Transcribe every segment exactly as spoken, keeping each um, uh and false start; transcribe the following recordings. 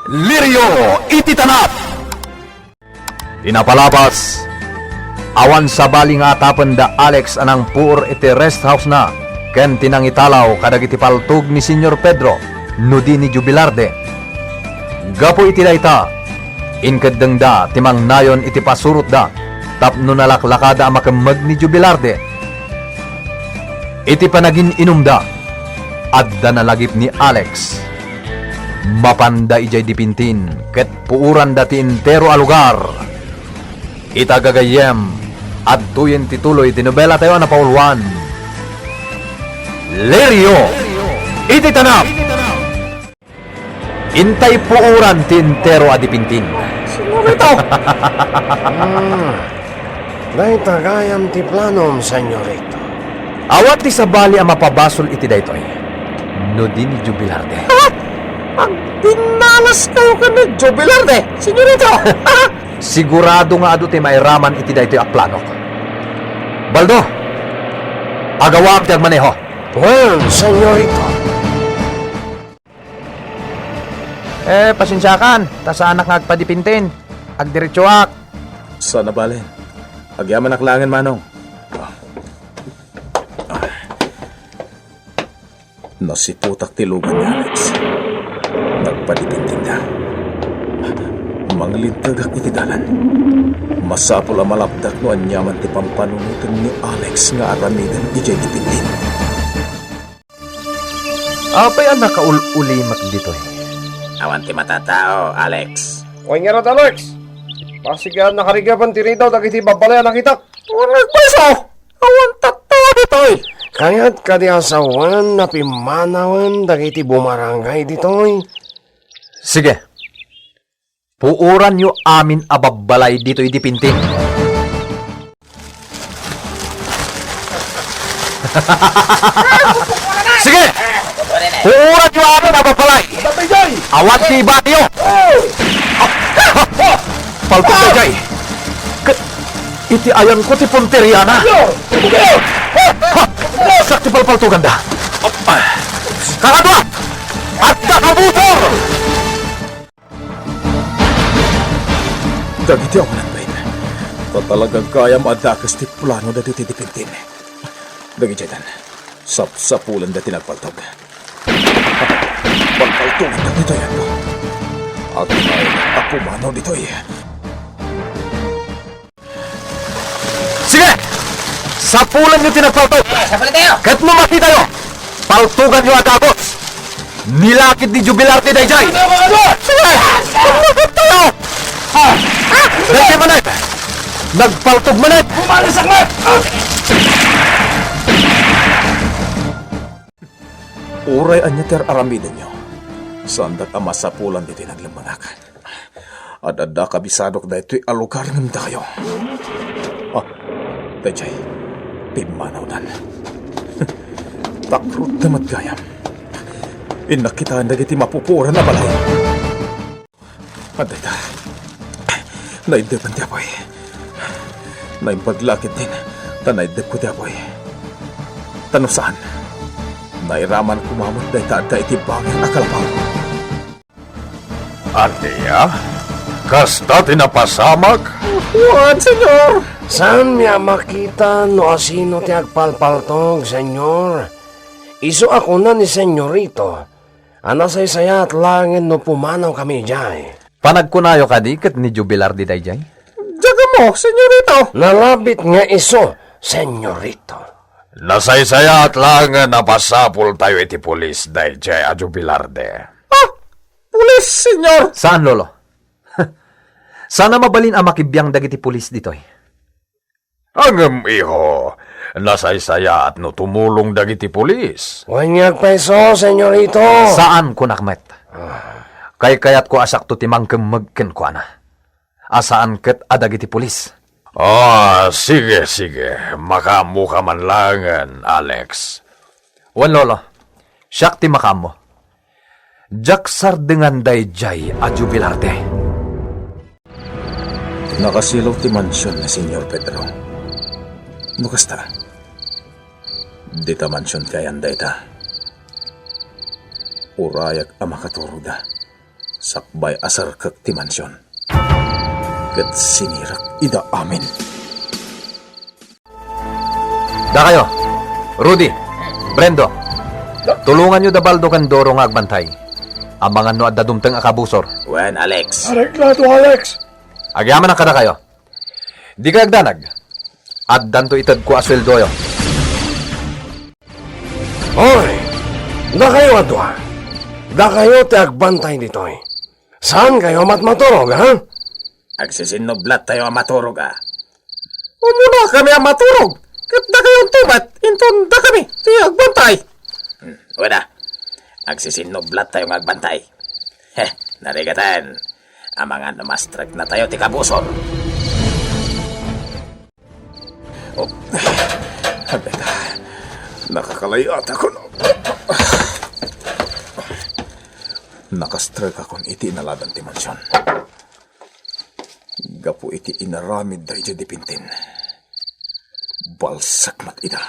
Lirio iti tanap! Ti napalabas, awan sabali nga atapen da Alex a nangpuor iti rest house-na ken ti nangitalaw kadagiti paltog ni Señor Pedro no di ni Jubilarde. Gapu iti dayta, inkeddengda ti mangnayon iti pasurotda tapno nalaklakada a makemmeg ni Jubilarde. Iti panagin-inumda, adda nalagip ni Alex. Mapanda idiay Dipintin ket puoranda ti entero a lugar. Ita gagayyem, adtoyen ti tuloy ti nobelatayo a napauluan, Lirio iti Tanap. Intay puoran ti entero a Dipintin. Señorito! Hmm. Dayta gayam ti planom, Señorito. Awan ti sabali a mapabasol iti daytoy no di ni Jubilarde. Ah! Agdinnalaskayo ken ni Jubilarde, Señorito! Sigurado nga adu ti mairaman iti daytoy a planok. Baldo, agawam ti agmaneho. Wen, Señorito. Eh, pasensiakan, ta saanak nga agpadipintin. Agdiretsoak. Saan a bale. Agyamanak laengen, Manong. Nasiputak ti lugan ni Alex. Nagpadipintinda. Manglintegak iti dalan. Masapul a malapdak no aniaman ti pampanunoten ni Alex nga aramiden idiay Dipintin. Apay a nakaul-ulimek ditoy? Awan ti matatao, Alex. Wen ngarud, Alex. Bassit nga nakarigapan ti ridaw dagiti babbalay a nakitak. Wen nagbayso. Awan tattao ditoy. Kayat kadi a sawen a pimmanawen dagiti bumarangay ditoy? Sige. Puoranyo amin a babbalay ditoy Dipintin. Sige! Puoranyo amin a babbalay! Awan ti ibayo! Palpok daydiay! Ket iti ayanko ti punteriana! Ha! Siak ti palpaltoganda! Kakadua! Adda kabutor! Dagiti awanan pay, ta talaga gayam a dakes ti plano dagiti Dipintin. Dagidiay, sapsapulenda ti nagpaltog. Pagpaltogenda ditoy, ando. Agnaed a pumanaw ditoy. Sige! Sapulenyo ti nagpaltog! Ah, sapulen tayo! Ket no makitayo, paltoganyo a dagus! Nilakid ni Jubilar ti daydiay! Ano, ano? Sige! Paltog tayo! Ah! Daydiay manen! Nagpaltog manen! Umalis ang met! Ah! Uray ania ti ar-aramidenyo, saandak a masapulan ditoy naglemmenak. Ad-adda kabisadok daytoy a lugar ngem dakayo. Ah, daydiay, pimmanawdan. Takrotda met gayam. Innak kitaen dagiti mapupuoran a balay. Adda ita. Naiddepen ti apuy. Naimbag la ketdin ta naiddepko ti apuy. Ta no saan, nairaman koma met dayta adda iti bagir a kalapaw. Ania? Kasta ti napasamak? Wen, Señor. Saanmi a makita no asino ti agpalpaltog, Señor. Isu a kuna ni Señorito a nasaysayaat laengen no pumanawkami idiay. Panagkunayo kadi ket ni Jubilar daydiay? Diak ammo, Señorito. Nalabit nga isu, Señorito. Nasaysayaat laengen a pasapultayo iti pulis daydiay a Jubilarde. Ah, pulis, Señor? Saan, Lolo. Saan a mabalin a makibiang dagiti pulis ditoy. Ngem, iho, nasaysayaat no tumulong dagiti pulis. Wen nga agpayso, Señorito. Saan, kunak met. Ah. Kaykayatko a sakto ti mangkemmeg kenkuana. A saan ket a dagiti pulis. Ah, sige, sige. Makaammoka man laengen, Alex. Wen, Lolo. Siak ti makaammo. Diak sardengan daydiay a Jubilarte. Nakasilaw ti mansion ni Señor Pedro. No kasta, dita mansion ti ayan dayta. Urayak a makaturogda. Sakbay a serkek ti mansion, ket sinirak ida amin. Dakayo, Rudy, Brendo, tulonganyo da Baldo ken Doro nga agbantay. Amangan no adda dumteng a kabusor. Wen, Alex. Aregla to, Alex. Agyamanak kadakayo. Dikay agdanag. Addanto itedko a sueldoyo. Hoy! Dakayo a dua. Dakayo ti agbantay ditoy. Saankayo a matmaturog, ha? Agsisinnublatayo a maturog, a. Umuna kami a maturog, ket dakayo unto met, inton dakami ti agbantay. Hmm, wada. Agsisinnublatayo nga agbantay. Heh, narigaten. Amangan no mastreknatayo ti kabusor. Oh, agdayta. Nakakalayatakon. Nakastrekakon iti inaladan ti mansion. Gapu iti inaramidda idiay Dipintin, balsek met ida.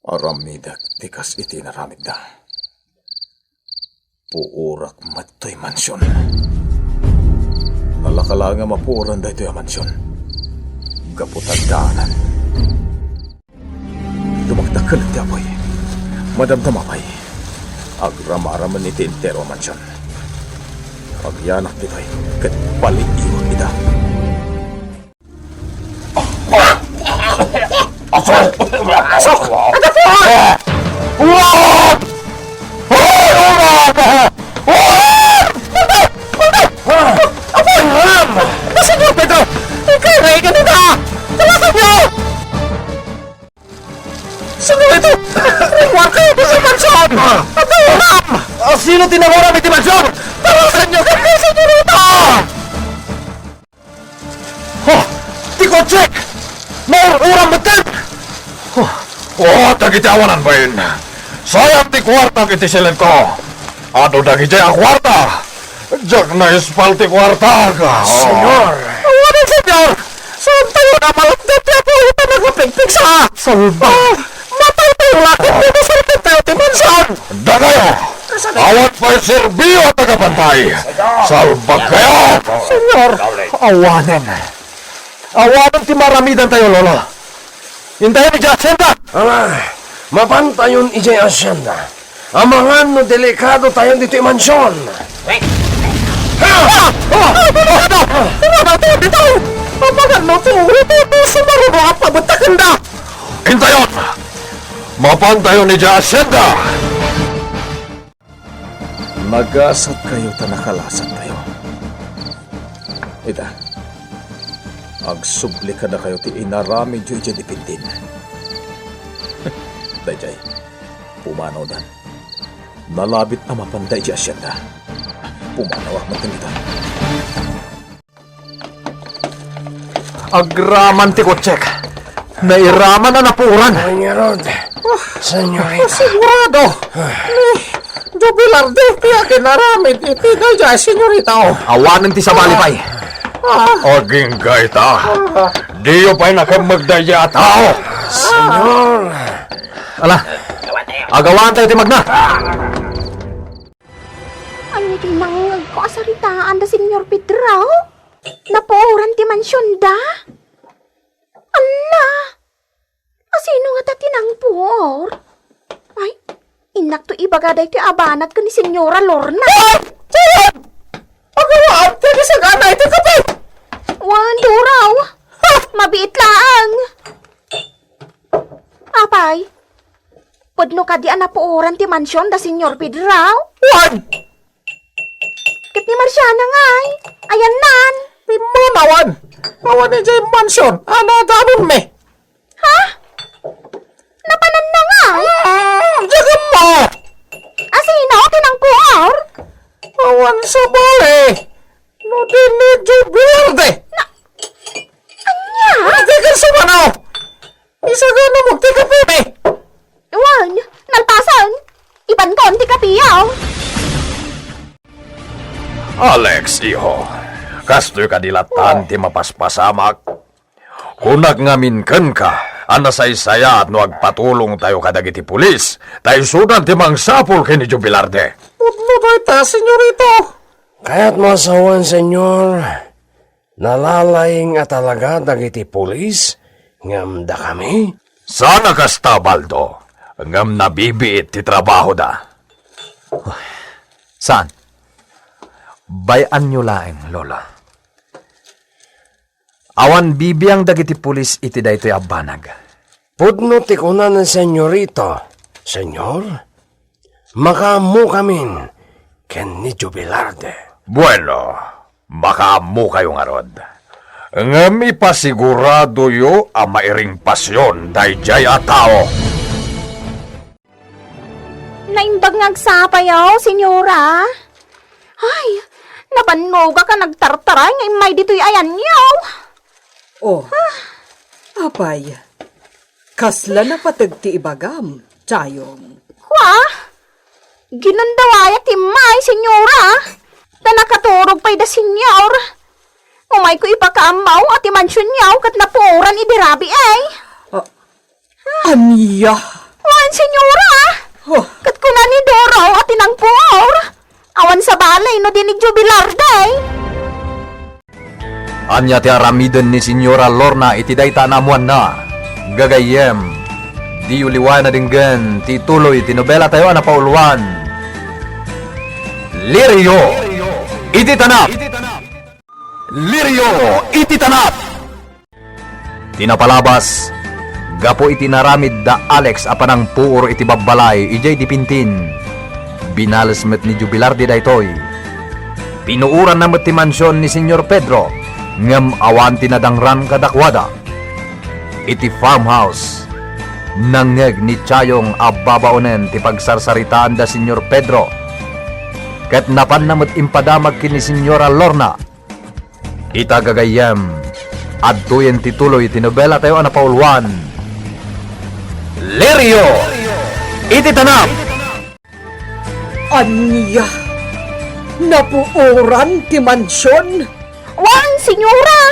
Aramidek ti kas iti inaramidda. Puorak met toy mansion. Nalaka laeng a mapuoran daytoy a mansion. Gapu ta addaanan. Dumakdakkel ti apuy. Madamdama pay. Agramaramen iti entero a mansion. Agyanak ditoy ket paliiwak ida. Apo! Apo! Apo! Apo! Apo! Apo! Señor Pedro! Ikaw na ikan ita! Talasan niyo! Sino ito? Ringuan kayo sa mansion! Apo! Ah, sino ti nanguram iti mansion? Talasan niyo kami, señorita! Oh, ti kotsek! Naur-uram metten! Oh, oh, dagiti awanan bain. Sayang ti kuartak iti silento. Adu dagidiay a kuarta. Diak naispal ti kuartak. Oh. Señor! Awanen, señor! Saantayo a malagda ti apuy ta nagapigpigsa! Salba! Oh, matay tayo laket no maserkentayo ti mansion! Dakayo! Awan pay serbio a tagabantay! Salbag kayo! Señor, awanen. Awanen ti maaramidantayo, Lolo. Intayon idiay hacienda! Ah, mapantayon idiay hacienda. Amangan no delikadotayo ditoy mansion. Ah! Ah! Ah! Delikado! Kumadaw tayo ditoy! Amangan no ti uri ti puso maruno a pabetakenda! Intayon! Mapantayon idiay hacienda! Nagasatkayo ta nakalasatkayo. Ita, agsubli kadakayo ti inaramidyo idiay Dipintin. Daydiay, pumanawdan. Nalabit a mapanda idiay hacienda. Pumanawak met dita. Agraman ti kotsek. Nairaman a napuoran. Ay, ngarud. Señorita. Sigurado. Ni Jubilar di ti aginaramid iti daydiay, señorita, oh. Awanen ti sabali pay. Ah. Agingga ita. Ah. Diyo pay nakemmeg daydiay a tao. Señor. Ala. Agawan tayo ti magna. Ania ti nangngegko a saritaan da Señor Pedro? Napuoran ti mansionda? Anna! Asino ngata ti nangpuor? Ay, innakto ibaga daytoy a banag ken ni Señora Lorna. Ay! Sayang! Agawaan ti nasaganay ti kape! Wen, Duraw! Ha! Mabiit laeng! Apay, pudno kadi a napuoran ti mansion da Señor Pedro? Wen! Ket ni Marciana ngay? Ayannan? Pimmanawan! Awan idiay mansion a nadamon mi! Ha? Napananna ngay? Mm, diak ammo! Asino ti nangpuor? Awan sabali! No di ni Joe Verde! Na, ania? Iti kasumano! Isagana mo ti kape mi! Wen, nalpasen! Ibankon ti kapiyo! Alex, iho, kastoy kadi lattan ti mapaspasamak? Kunak ngamin kenka, a nasaysayaat no agpatulongtayo kadagiti pulis, ta isudan ti mangsapul ken ni Jubilarde. Pudno dayta, senyorito. Kayatmo a sawen, senyor, nalalaing a talaga dagiti pulis ngem dakami? Saan a kasta, Baldo, ngem nabibiit ti trabahoda. Saan? Bay-anyo laeng, Lolo. Awan bibiang dagiti pulis iti daytoy a banag. Pudno ti kuna ni Senyorito, Senyor, makaammokamin ken ni Jubilarde. Bueno, makaammokayo ngarud. Ngem ipasiguradoyo a mairingpasyon daydiay a tao. Naimbag nga agsapayo, senyora. Ay, nabannogak a nagtartaray nga immay ditoy ayanyo. Oh, apay, kasla napateg ti ibagam, Chayong? Kwa? Ginundawayak ti immay, senyora. Ta nakaturog pay da senyor. Umayko ipakaammo a ti mansionyo ket napuoran idi rabii. Ah, Ania? Wen, senyora! Oh. Ket kuna ni Doro a ti nangpuor, awan sabali no di ni Jubilarde. Ania ti aramiden ni Senyora Lorna iti dayta a naammoanna? Gagayyem, diyo liwayan a denggen ti tuloy ti nobelatayo a napauluan, Lirio iti Tanap! Lirio iti Tanap! Ti napalabas, gapu iti inaramid da Alex a panangpuor iti babbalay idiay Dipintin, binales met ni Jubilarde daytoy. Pinuoranna met ti mansion ni Señor Pedro, ngem awan ti nadangran kadakuada. Iti farmhouse, nangngeg ni Chayong a babaonen ti pagsarsaritaan da Señor Pedro, ket napanna met impadamag ken ni Señora Lorna. Ita gagayyem, adtoyen ti tuloy ti nobelatayo a napauluan, Lirio iti Tanap! Ania? Napuoran ti mansion? Wen, senyora!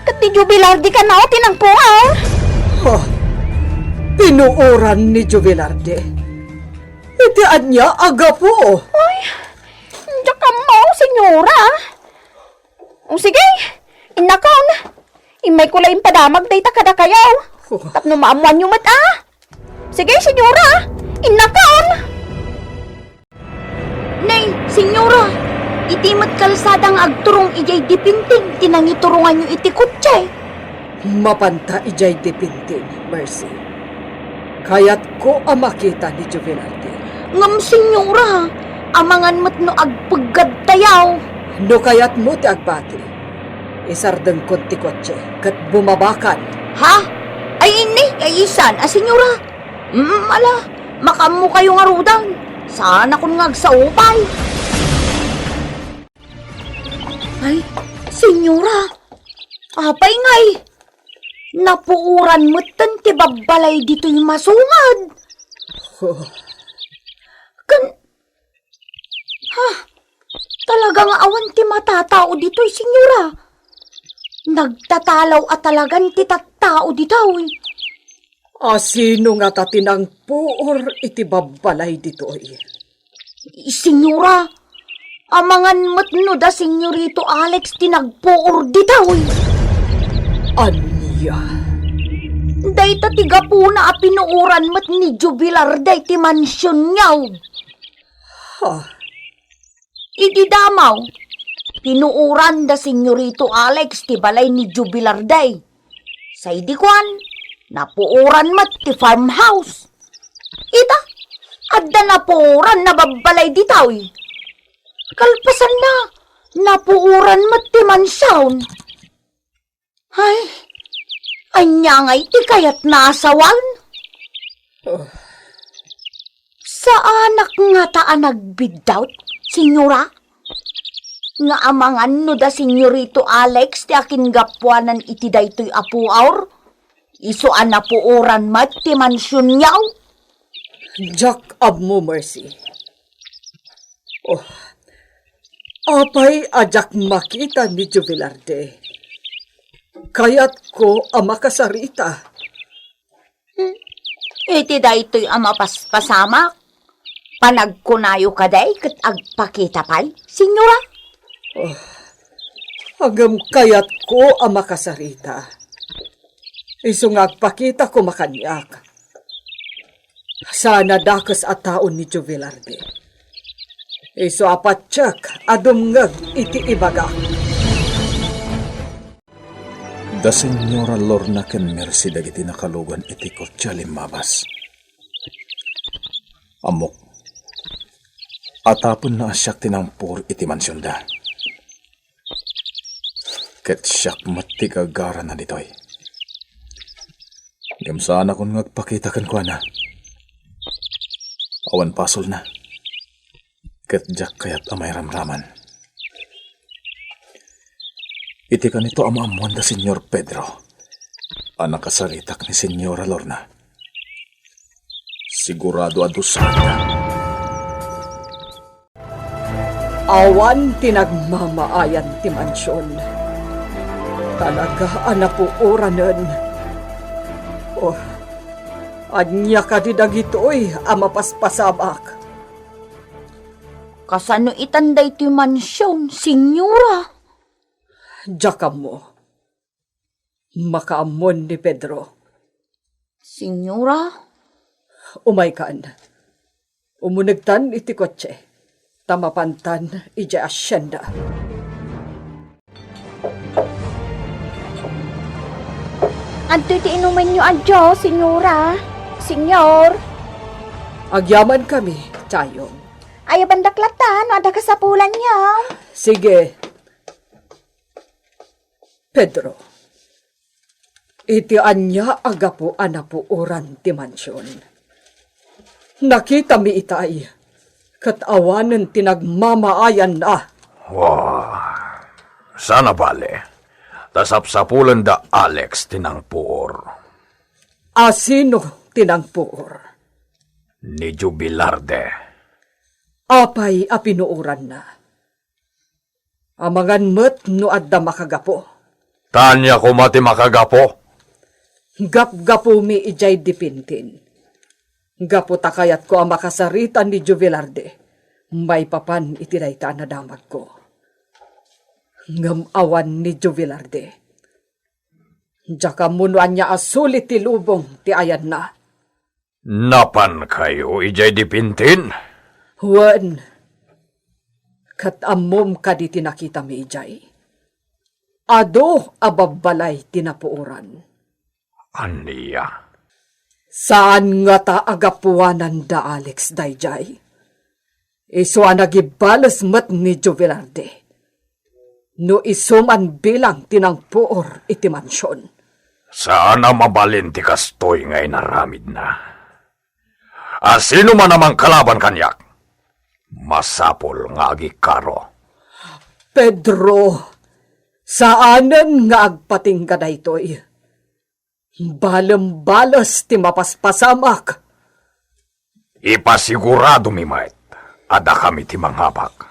Ket ni Jubilarde kano ti nangpuor? Ha? Pinuoran ni Jubilarde? Iti ania a gapu? Ay, diak ammo, senyora. O, sige, innakon. Immayko la impadamag dayta kadakayo. Oh. Tapno maammoanyo met a. Sige, senyora, innakon. Nay, senyora, iti met kalsada nga agturong idiay Dipintin ti nangituronganyo iti kotse. Mapanta idiay Dipintin, Mercy. Kayatko a makita ni Jubilarde. Ngem, senyora, amangan met no agpeggadtayo. No kayatmo ti agbati, isardengkon ti kotse ket bumabakan. Ha? Ay, inni, ay isan a, senyora? Mm, ala, makaammokayo ngaruden. Saanakon nga agsao pay. Ay, senyora, apay ngay? Napuoran metten ti babbalay ditoy masungad. Oh. Kan, ha? Talaga nga awan ti matatao ditoy, senyora. Nagtatalaw a talagan ti tattao ditoy. A sino ngata ti nangpuor iti babbalay ditoy? Senyora, amangan met no da Senyorito Alex ti nagpuor ditoy. Ania? Dayta ti gapuna a pinuoran met ni Jubilarde ti mansionyo. Ha? Idi damaw, pinuoran da Senyorito Alex ti balay ni Jubilarde. Sa idi kuan, napuoran met ti farmhouse. Ita, adda napuoran a babbalay ditoy. Kalpasanna, napuoran met ti mansion. Ay, ania ngay ti kayatna a sawen? Oh. Saanak ngata a nagbiddaut, senyora? Nga amangan no da Senyorito Alex ti akingapuanan iti daytoy a puor? Isu a napuoran met ti mansionyo? Diak ammo, Mercy. Oh, apay a diak makita ni Jubilarde? Kayatko a makasarita. Iti daytoy a mapaspasamak, panagkunayo kadi ket agpakita pay, Senyora? Oh, ngem kayatko a makasarita. Isu nga agpakita koma kaniak. Saan a dakes a tao ni Joe Velarde. Isu a patiek a dumngeg iti ibagak. Da Senyora Lorna ken Mercy dagiti nakalugan iti kotse a limmabas. Ammok, a tapenna a siak ti nangpuor iti mansionda. Ket siak met ti gagarana ditoy. Ngem saanakon nga agpakita kenkuana. Awan pasolna. Ket diak kayat a mairamraman. Iti kanito a maammoan da Señor Pedro a nakasaritak ni Señora Lorna, sigurado a dusaenda. Awan ti nagmamaayan ti mansion. Talaga a napuoranen. Oh, ania kadi dagitoy a mapaspasamak? Kasano itan daytoy mansion, Señora? Diak ammo. Makaammoen ni Pedro. Señora? Umaykan. Umunegtan iti kotse, ta mapantan idiay asienda. Adtoy ti inumenyo a juice, Señora. Señor. Agyamankami, Chayong. Ayabandak latta no adda kasapulanyo. Sige. Pedro, iti ania a gapu a napuoran ti mansion? Nakitami itay, ket awanen ti nagmamaayanna. Wa, saan a bale, ta sapsapulen da Alex ti nangpuor. A sino ti nangpuor? Ni Jubilarde. Apay a pinuoranna? Amangan met no adda makagapu. Ta ania koma ti makagapu? Gapgapumi idiay Dipintin. Gapu ta kayatko a makasarita ni Joe Velarde maipapan iti dayta a nadamagko. Ngem awan ni Joe Velarde. Diak ammo no ania a sulit ti lubong ti ayanna. Napankayo idiay Dipintin? Wen. Ket ammom kadi ti nakitami idiay? Adu a babbalay ti napuoran. Ania? Saan ngata a gapuanan da Alex daydiay? Isu a nagibales met ni Joe Velarde. No isu man bilang ti nangpuor iti mansion. Saan a mabalin ti kastoy nga inaramidna. A sino man a mangkalaban kaniak, masapul nga agikaro. Pedro, saanen nga agpatingga daytoy. Balem bales ti mapaspasamak. Ipasiguradomi met a dakami ti mangabak.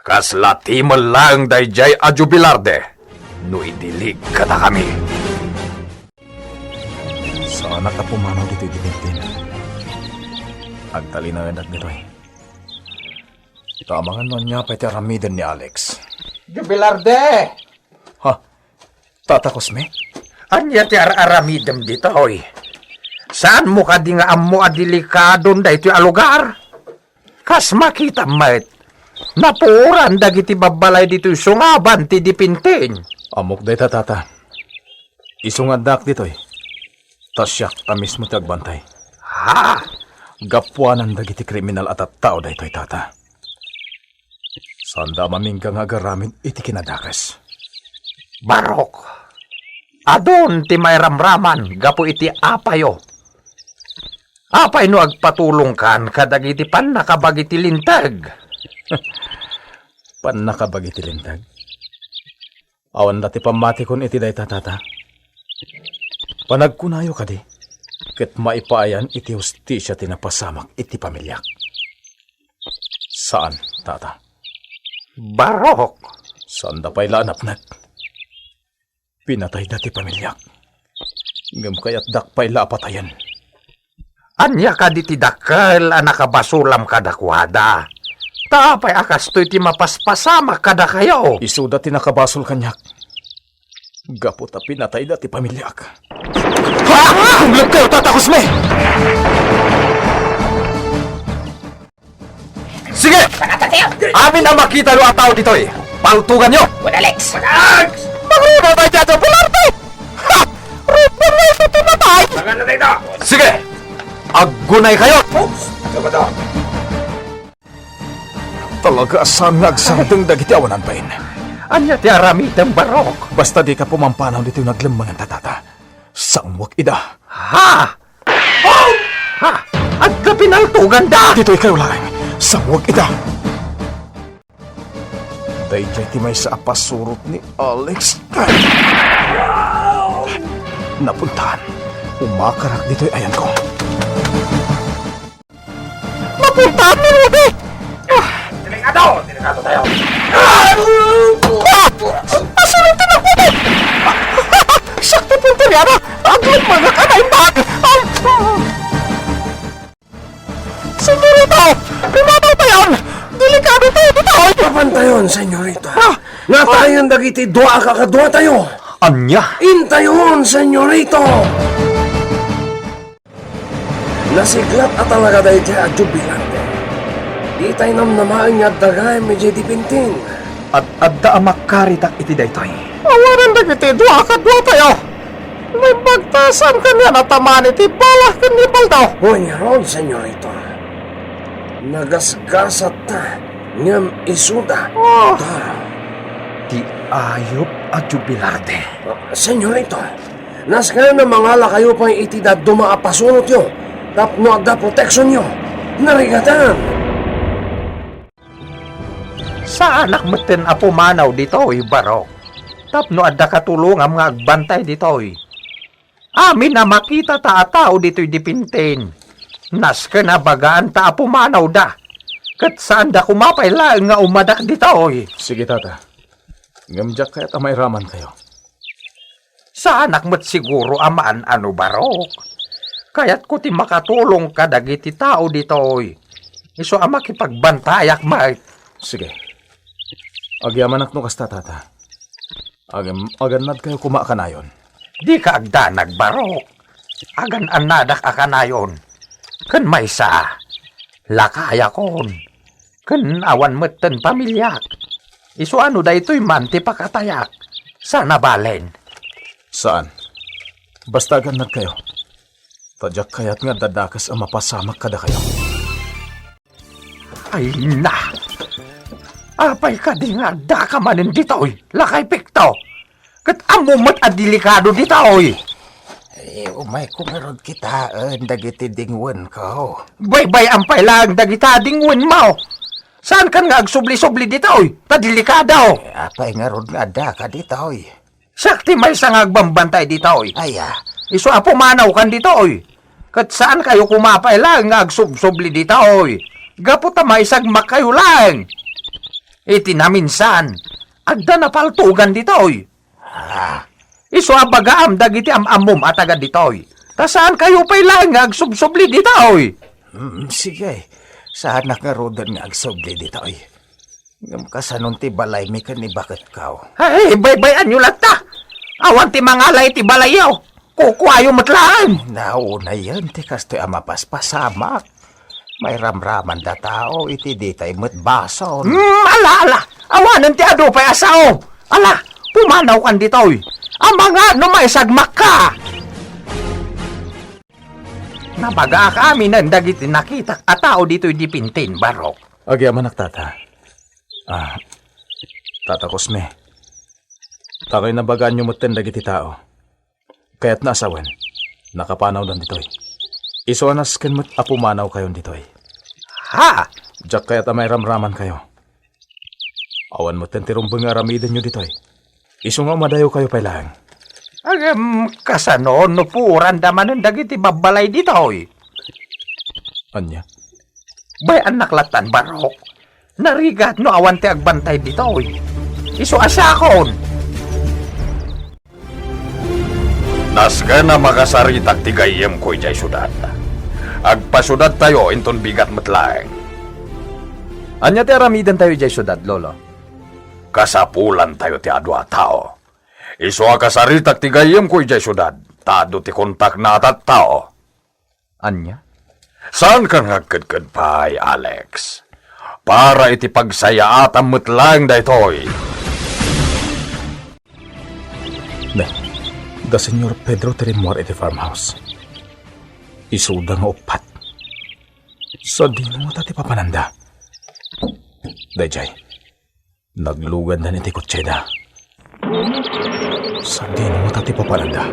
Kasla timen laeng daydiay a Jubilarde no idilig kadakami. Saanak a pumanaw ditoy Dipintin. Agtalinaedak ditoy. Ta amangan no ania pay ti aramiden ni Alex. Jubilarde! Ha? Tata Cosme? Ania ti ar-aramidem ditoy? Saanmo kadi nga ammo a delikadon daytoy a lugar? Kas makitam met, napuoran dagiti babbalay ditoy sungaban ti Dipintin. Ammok dayta, Tata. Isu nga addaak ditoy, ta siak a mismo ti agbantay. Ha? Gapuanan dagiti kriminal a tattao daytoy, Tata. Saanda a mamingga nga agaramid iti kinadakes. Barok, adun ti mairamraman gapu iti apayo. Apay no agpatulongkan kadagiti pannakabagi ti Linteg? Pannakabagi ti Linteg? Awan la ti pammatikon iti dayta, Tata. Panagkunayo kadi, ket maipaayan iti hustisia ti napasamak iti pamiliak. Saan, Tata. Barok! Saanda pay la a napnek. Pinatayda ti pamiliak. Ngem kayatdak pay la a patayen. Ania kadi ti dakkel a nakabasolam kadakuada? Ta apay a kastoy ti mapaspasamak kadakayo? Isuda ti nakabasol kaniak. Gapu ta pinatayda ti pamiliak. Ha? Tumlokkayo, Tata Cosme! Sige! Amin a makitayo a tao ditoy, paltuganyo! Wala, Alex! Magruna tayo dyan sa bularte! Ha! Rupon na ito pinatay! Sige! Aggunay kayo! Oops! Talaga a saan nga agsardeng dagiti awanan bain. Ania ti aramidem, Barok? Basta dika pumampanaw ditoy naglemmengan ta, Tata. Sangwek ida. Ha? Oh! Ha? Adda pinaltuganda! Ditoy kayo laeng. Sangwek ida. Daydiay ti maysa a pasurot ni Alex. Napuntahan. Umakarak ditoy ayanko. Napuntahan ni Rudy! Delikado! Delikado tayo! Ah! Ah! Asino ti naputi? Siak ti punteriana! Aglummengak a naimbag! Ah! Senyorita! Pumanaw tayon! Delikado tayo ditoy! Papantayon, senyorita. Ah! Natayen dagiti dua a kakaduatayo! Ania? Intayon, senyorita! Nasiglat a talaga daydiay a jubilante. Ditay namnamaen nga adda gayam idiay dipintin. Ad-adda a makaritak iti daytoy. Awanan dagiti dua a kaduatayo. Naimbag ta saan kanian a tamaan iti bala ken ni Baldo. Wen ngarud, senyorita. Nagasgasatta ngem isuda. Ah. Ta. Ti ayup a jubilarte. Ah, senyorita, nasken a mangalakayo pay iti dadduma a pasurotyo tapno adda proteksionyo. Narigatan! Saanak metten a pumanaw ditoy, Barok, tapno adda katulongam nga agbantay ditoy. Amin a makitata a tao ditoy dipintin, nasken a bagaanta a pumanawda, ket saanda koma pay laeng nga umadak ditoy. Sige, Tata. Ngem diak kayat a mairamankayo. Saanak met siguro a maan-ano, Barok. Kayatko ti makatulong kadagiti tao ditoy. Isu a makipagbantayak met. Sige. Agyamanak no kasta, Tata. Agam-, agannadkayo koma a kanayon. Dika agdanag, Barok. Agan-annadak a kanayon. Ken maysa, lakayakon. Ken awan metten pamiliak. Isu a no daytoy man ti pakatayak, saan a balen. Saan. Basta agannadkayo. Ta diak kayat nga adda dakes a mapasamak kadakayo. Ay na! Apay kadi nga addaka manen ditoy, lakay Pekto? Ket ammom met a delikado ditoy. Eh, umayko ngarud kitaen dagiti dingwenko. Baybay-am pay laeng dagita dingwenmo. Saankan nga agsubli-subli ditoy, ta delikado. Eh, apay ngarud nga addaka ditoy? Siak ti maysa nga agbambantay ditoy. Aya. Isu a pumanawkan ditoy. Ket saankayo koma pay laeng nga agsubsubli ditoy. Gapu ta maisagmakkayo laeng. Iti naminsan, adda napaltugan ditoy. Ah. Isu a bagaam dagiti am-ammom a taga ditoy. Ta saankayo pay laeng nga agsubsubli ditoy. Hmm, sige. Saanak ngaruden nga agsubli ditoy. Ngem kasanon ti balaymi ken ni baketko? Ay, baybay-anyo latta! Awan ti mangala iti balayyo! Kukuayo met laeng! Naunayen ti kastoy a mapaspasamak. Mairamramanda tao iti ditay met basol. Hmm, ala, ala! Awanen ti adu pay a sao! Ala, pumanawkan ditoy! Amangan no maisagmakka! Nabagaak aminen dagiti nakitak a tao ditoy dipintin, Barok. Agyamanak, Tata. Ah, Tata Cosme, ta kay nabagaanyo metten dagiti tao. Kayatna a sawen, nakapanawdan ditoy. Isu a nasken met a pumanawkayon ditoy. Ha? Diak kayat a mairamramankayo. Awan metten ti rumbeng nga aramidenyo ditoy. Isu nga umadayawkayo pay laeng. Agem, kasano no puoranda manen dagiti babbalay ditoy? Ania? Bay-annak lattan, Barok. Narigat no awan ti agbantay ditoy. Isu a siakon. Nasken a makasaritak ti gayyemko idiay siudad. Agpasiudadtayo inton bigat met laeng. Ania ti aramidentayo idiay siudad, Lolo? Kasapulantayo ti adu a tao. Isu a kasaritak ti gayyemko idiay siudad, ta adu ti kontakna a tattao. Ania? Saankan nga agkedked pay, Alex. Para iti pagsayaatam met laeng daytoy. Ne, da Señor Pedro ti rimmuar iti farmhouse. Isuda nga uppat. Sadino ngata ti papananda? Daydiay. Naglugandan iti kotseda. Sadino ngata ti papananda?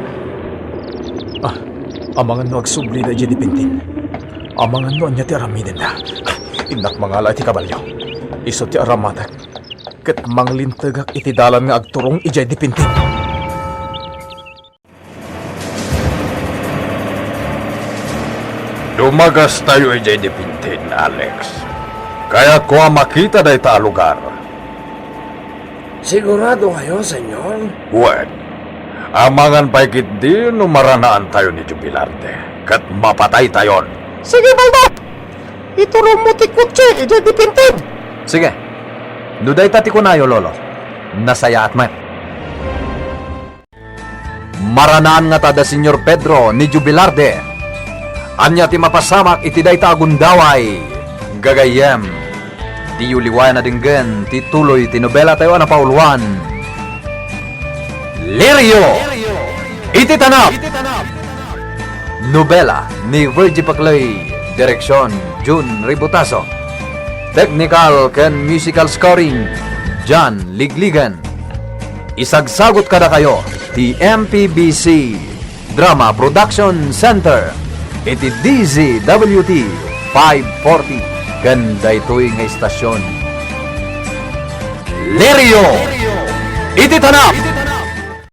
Ah, amangan no agsubli daydiay dipintin. Amangan no ania ti aramidenda. Innak mangala iti kabalio. Isu ti aramatek. Ket manglintegak iti dalan nga agturong idiay dipintin. Dumagastayo idiay dipintin, Alex. Kayatko a makita dayta a lugar. Sigurado kayo, Senyor? Wen. Amangan pay ketdi no maranaantayo ni Jubilarde, ket mapataytayon. Sige, Baldo! Iturongmo ti kotse idiay dipintin! Sige. No dayta ti kunayo, Lolo, nasayaat met. Maranaan ngata da Señor Pedro ni Jubilarde. Ania ti mapasamak iti dayta a gundaway? Gagayyem, diyo liwayan a denggen ti tuloy ti nobelatayo a napauluan, Lirio iti Tanap. Nobela ni Virgie Paclay, direksion Jun Ributaso. Technical ken musical scoring, John Ligligan. Isagsagut kadakayo ti M P B C Drama Production Center iti D Z W T five forty ken daytoy nga istasion. Lirio iti Tanap!